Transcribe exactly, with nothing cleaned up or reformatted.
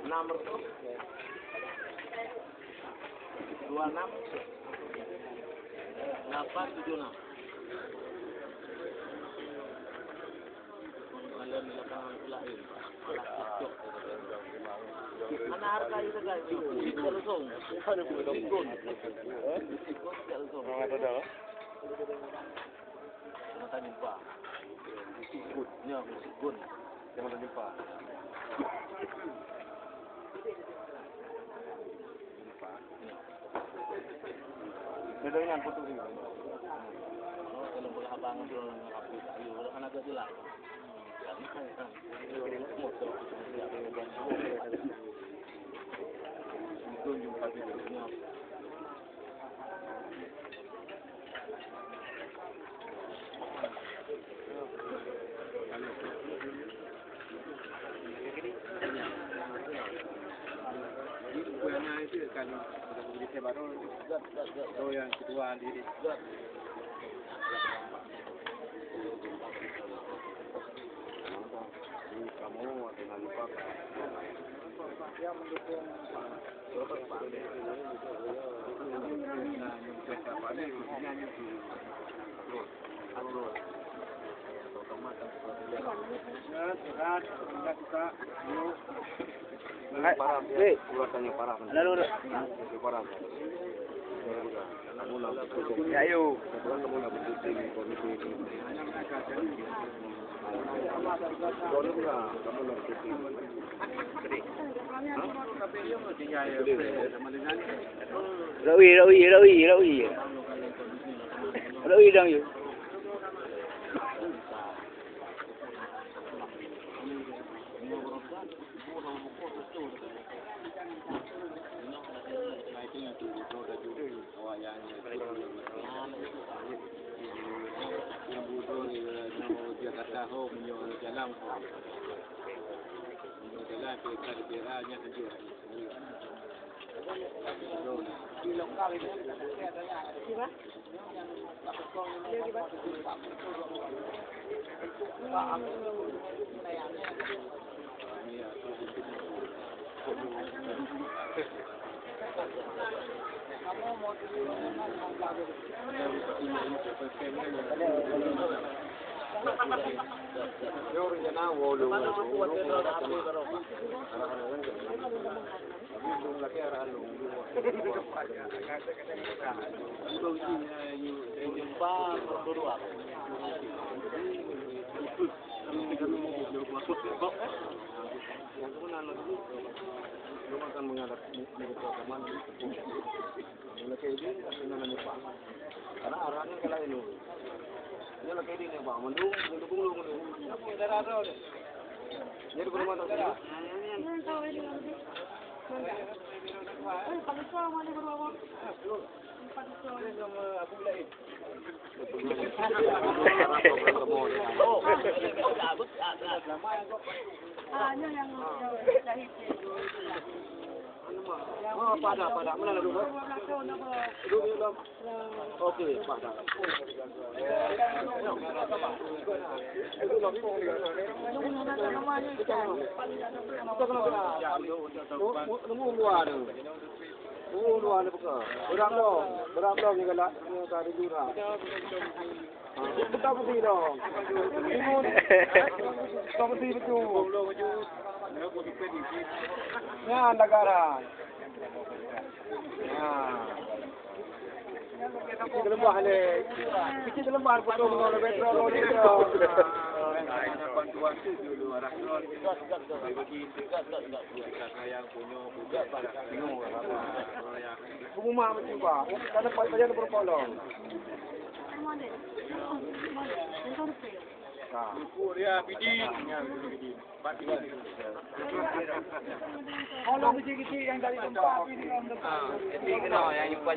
Enam ratus. Dua enam. Lapan tujuh enam. Kalian di lapangan pula, eh. Malah cocok. Mana harga itu, guys? Tiga kosong. Tiga kosong. Tiga kosong. Kena tanya, Pak. Gun. Ya, musik gun. Jangan tanya, Pak. Pak. Ya. Beda dengan foto ini. Oh, kalau bola abang tu, anak kecil lah. Hai, weh. Lalu, lalu. Ya, ayo. Rawi, rawi, rawi, rawi. Rawi dang yuk. Oh, padah, padah. Mana dulu? Dulu, dulu. Oke, padah. Nunggu luar tu. Nunggu luar ni buka. Berang dong. Berang dong ni galak. Ni tadi dulu dah. Buka putih dong. Timun. Buka putih betul. Nyan dagaran. Nah. Kecil kelemah ni. Kecil kelemah aku tu mengenai petrol ni. Bantuan tu dulu arah petrol. Bagi-bagi. Yang punya, punya. Rumah macam apa? Kalau pakai berpolong. Lumpur ya, biji. Ya, biji. Empat biji. Kalau biji-biji yang dari tempat ini, yang dekat. Ah, jadi kena yang jumpa